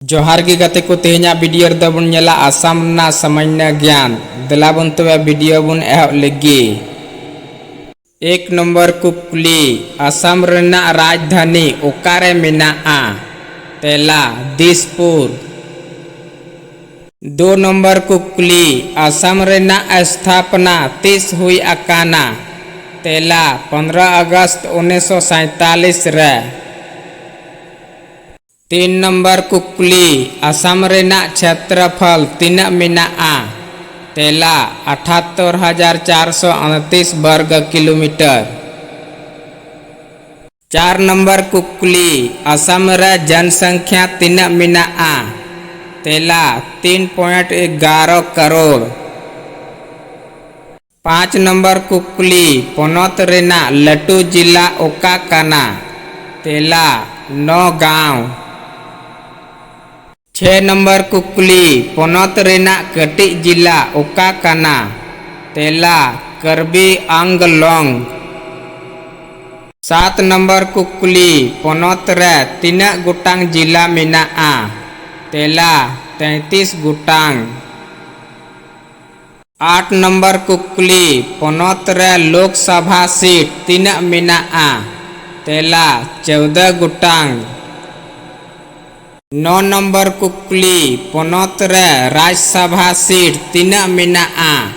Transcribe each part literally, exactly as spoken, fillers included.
ᱡᱚᱦᱟᱨ ᱜᱮ ᱜᱟᱛᱮ ᱠᱚ, ᱛᱮᱦᱮᱧᱟᱜ ᱵᱷᱤᱰᱤᱭᱳ ᱨᱮᱫᱚ ᱵᱚᱱ ᱧᱮᱞᱟ ᱟᱥᱟᱢ ᱨᱮᱱᱟᱜ ᱥᱟᱢᱟᱱᱱᱚ ᱜᱮᱭᱟᱱ᱾ ᱫᱮᱞᱟ ᱵᱚᱱ ᱛᱚᱵᱮ ᱵᱷᱤᱰᱤᱭᱳ ᱵᱚᱱ ᱮᱦᱚᱵ ᱞᱮᱜᱮ᱾ ᱮᱠ ᱱᱚᱢᱵᱚᱨ ᱠᱩᱠᱞᱤ, ᱟᱥᱟᱢ ᱨᱮᱱᱟᱜ ᱨᱟᱡᱽᱫᱷᱟᱱᱤ ᱚᱠᱟᱨᱮ ᱢᱮᱱᱟᱜᱼᱟ? ᱛᱮᱞᱟ, ᱫᱤᱥᱯᱩᱨ᱾ ᱫᱩ ᱱᱚᱢᱵᱚᱨ ᱠᱩᱠᱞᱤ, ᱟᱥᱟᱢ ᱨᱮᱱᱟᱜ ᱥᱛᱷᱟᱯᱚᱱᱟ ᱛᱤᱥ ᱦᱩᱭ ᱟᱠᱟᱱᱟ? ᱛᱮᱞᱟ, ᱯᱚᱱᱨᱚ ᱟᱜᱚᱥᱴ ᱩᱱᱤᱥᱥᱚ ᱥᱟᱭᱛᱟᱞᱤᱥ ᱨᱮ᱾ ᱛᱤᱱ ᱱᱚᱢᱵᱚᱨ ᱠᱩᱠᱞᱤ, ᱟᱥᱟᱢ ᱨᱮᱱᱟᱜ ᱪᱷᱮᱛᱨᱚᱯᱷᱚᱞ ᱛᱤᱱᱟᱹᱜ ᱢᱮᱱᱟᱜᱼᱟ? ᱛᱮᱞᱟ, ᱟᱴᱷᱟᱛᱛᱳᱨ ᱦᱟᱡᱟᱨ ᱪᱟᱨᱥᱚ ᱩᱱᱛᱤᱥ ᱵᱚᱨᱜᱚ ᱠᱤᱞᱳᱢᱤᱴᱟᱨ᱾ ᱪᱟᱨ ᱱᱚᱢᱵᱚᱨ ᱠᱩᱠᱞᱤ, ᱟᱥᱟᱢ ᱨᱮ ᱡᱚᱱᱥᱚᱝᱠᱷᱭᱟ ᱛᱤᱱᱟᱹᱜ ᱢᱮᱱᱟᱜᱼᱟ? ᱛᱮᱞᱟ, ᱛᱤᱱ ᱯᱚᱭᱮᱱᱴ ᱮᱜᱟᱨᱚ ᱠᱟᱨᱳᱲ᱾ ᱯᱟᱸᱪ ᱱᱚᱢᱵᱚᱨ ᱠᱩᱠᱞᱤ, ᱯᱚᱱᱚᱛ ᱨᱮᱱᱟᱜ ᱞᱟᱹᱴᱩ ᱡᱤᱞᱟ ᱚᱠᱟ ᱠᱟᱱᱟ? ᱛᱮᱞᱟ, ᱱᱚᱜᱟᱸᱣ᱾ ᱪᱷᱮ ᱱᱚᱢᱵᱚᱨ ᱠᱩᱠᱞᱤ, ᱯᱚᱱᱚᱛ ᱨᱮᱱᱟᱜ ᱠᱟᱹᱴᱤᱡ ᱡᱤᱞᱟ ᱚᱠᱟ ᱠᱟᱱᱟ? ᱛᱮᱞᱟ, ᱠᱟᱨᱵᱤ ᱟᱝᱞᱚᱝ᱾ ᱥᱟᱛ ᱱᱚᱢᱵᱚᱨ ᱠᱩᱠᱞᱤ, ᱯᱚᱱᱚᱛ ᱨᱮ ᱛᱤᱱᱟᱹᱜ ᱜᱚᱴᱟᱝ ᱡᱤᱞᱟ ᱢᱮᱱᱟᱜᱼᱟ? ᱛᱮᱞᱟ, ᱛᱮᱸᱛᱤᱥ ᱜᱚᱴᱟᱝ᱾ ᱟᱴ ᱱᱚᱢᱵᱚᱨ ᱠᱩᱠᱞᱤ, ᱯᱚᱱᱚᱛ ᱨᱮ ᱞᱳᱠᱥᱚᱵᱷᱟ ᱥᱤᱴ ᱛᱤᱱᱟᱹᱜ ᱢᱮᱱᱟᱜᱼᱟ? ᱛᱮᱞᱟ, ᱪᱳᱣᱫᱚ ᱜᱚᱴᱟᱝ᱾ ᱱᱚ ᱱᱚᱢᱵᱚᱨ ᱠᱩᱠᱞᱤ, ᱯᱚᱱᱚᱛ ᱨᱮ ᱨᱟᱡᱽᱥᱚᱵᱷᱟ ᱥᱤᱴ ᱛᱤᱱᱟᱹᱜ ᱢᱮᱱᱟᱜᱼᱟ?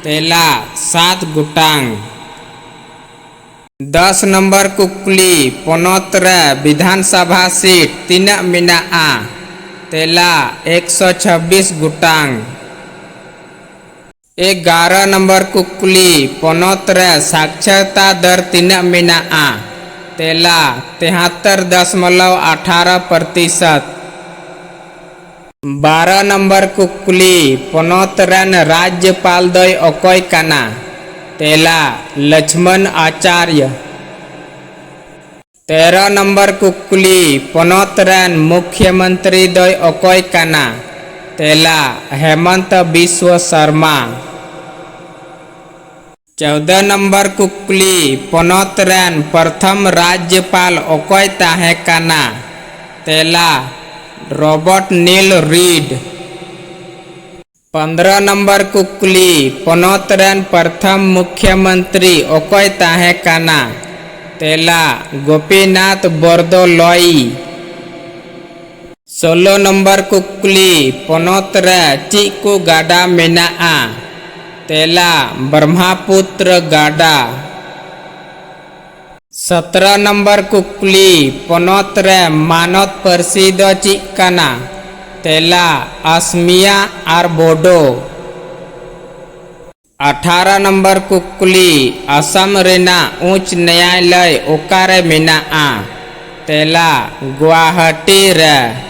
ᱛᱮᱞᱟ, ᱥᱟᱛ ᱜᱚᱴᱟᱝ᱾ ᱫᱚᱥ ᱱᱚᱢᱵᱚᱨ ᱠᱩᱠᱞᱤ, ᱯᱚᱱᱚᱛ ᱨᱮ ᱵᱤᱫᱷᱟᱱ ᱥᱚᱵᱷᱟ ᱥᱤᱴ ᱛᱤᱱᱟᱹᱜ ᱢᱮᱱᱟᱜᱼᱟ? ᱛᱮᱞᱟ, ᱮᱠᱥᱚ ᱪᱷᱟᱵᱵᱤᱥ ᱜᱚᱴᱟᱝ᱾ ᱮᱜᱟᱨᱚ ᱱᱚᱢᱵᱚᱨ ᱠᱩᱠᱞᱤ, ᱯᱚᱱᱚᱛ ᱨᱮ ᱥᱟᱠᱪᱷᱚᱨᱛᱟ ᱫᱚᱨ ᱛᱤᱱᱟᱹᱜ ᱢᱮᱱᱟᱜᱼᱟ? ᱛᱮᱞᱟ, ᱛᱮᱦᱟᱛᱛᱚᱨ ᱫᱚᱥᱢᱚᱞᱚᱵ ᱟᱴᱷᱟᱨᱚ ᱯᱨᱚᱛᱤᱥᱚᱛ᱾ ᱵᱟᱨᱚ ᱱᱚᱢᱵᱚᱨ ᱠᱩᱠᱞᱤ, ᱯᱚᱱᱚᱛ ᱨᱮᱱ ᱨᱟᱡᱽᱡᱚᱯᱟᱞ ᱫᱚᱭ ᱚᱠᱚᱭ ᱠᱟᱱᱟ? ᱛᱮᱞᱟ, ᱞᱚᱪᱷᱢᱚᱱ ᱟᱪᱟᱨᱭᱚ᱾ ᱛᱮᱨᱚ ᱱᱚᱢᱵᱚᱨ ᱠᱩᱠᱞᱤ, ᱯᱚᱱᱚᱛ ᱨᱮᱱ ᱢᱩᱠᱷᱭᱚᱢᱚᱱᱛᱨᱤ ᱫᱚᱭ ᱚᱠᱚᱭ ᱠᱟᱱᱟ? ᱛᱮᱞᱟ, ᱦᱮᱢᱚᱱᱛᱚ ᱵᱤᱥᱣᱚ ᱥᱚᱨᱢᱟ᱾ ᱪᱳᱣᱫᱚ ᱱᱚᱢᱵᱚᱨ ᱠᱩᱠᱞᱤ, ᱯᱚᱱᱚᱛ ᱨᱮᱱ ᱯᱨᱚᱛᱷᱚᱢ ᱨᱟᱡᱽᱡᱚᱯᱟᱞ ᱚᱠᱚᱭ ᱛᱟᱦᱮᱸ ᱠᱟᱱᱟ? ᱛᱮᱞᱟ, ᱨᱚᱵᱟᱨᱴ ᱱᱤᱞ ᱨᱤᱰ᱾ ᱯᱚᱱᱫᱽᱨᱚ ᱱᱚᱢᱵᱚᱨ ᱠᱩᱠᱞᱤ, ᱯᱚᱱᱚᱛ ᱨᱮᱱ ᱯᱨᱚᱛᱷᱚᱢ ᱢᱩᱠᱷᱭᱚᱢᱚᱱᱛᱨᱤ ᱚᱠᱚᱭ ᱛᱟᱦᱮᱸ ᱠᱟᱱᱟ? ᱛᱮᱞᱟ, ᱜᱳᱯᱤᱱᱟᱛᱷ ᱵᱚᱨᱫᱚᱞᱚᱭᱤ᱾ ᱥᱳᱞᱳ ᱱᱚᱢᱵᱚᱨ ᱠᱩᱠᱞᱤ, ᱯᱚᱱᱚᱛ ᱨᱮ ᱪᱮᱫ ᱠᱚ ᱜᱟᱰᱟ ᱢᱮᱱᱟᱜᱼᱟ? ᱛᱮᱞᱟ, ᱵᱨᱚᱦᱢᱟᱯᱩᱛᱨᱚ ᱜᱟᱰᱟ᱾ ᱥᱚᱛᱨᱚ ᱱᱚᱢᱵᱚᱨ ᱠᱩᱠᱞᱤ, ᱯᱚᱱᱚᱛ ᱨᱮ ᱢᱟᱱᱚᱛ ᱯᱟᱹᱨᱥᱤ ᱫᱚ ᱪᱮᱫ ᱠᱟᱱᱟ? ᱛᱮᱞᱟ, ᱟᱥᱢᱤᱭᱟ ᱟᱨ ᱵᱳᱰᱳ᱾ ᱟᱴᱷᱟᱨᱚ ᱱᱚᱢᱵᱚᱨ ᱠᱩᱠᱞᱤ, ᱟᱥᱟᱢ ᱨᱮᱱᱟᱜ ᱩᱪ ᱱᱟᱭᱟᱞᱚᱭ ᱚᱠᱟᱨᱮ ᱢᱮᱱᱟᱜᱼᱟ? ᱛᱮᱞᱟ, ᱜᱩᱣᱟᱦᱟᱴᱤ ᱨᱮ᱾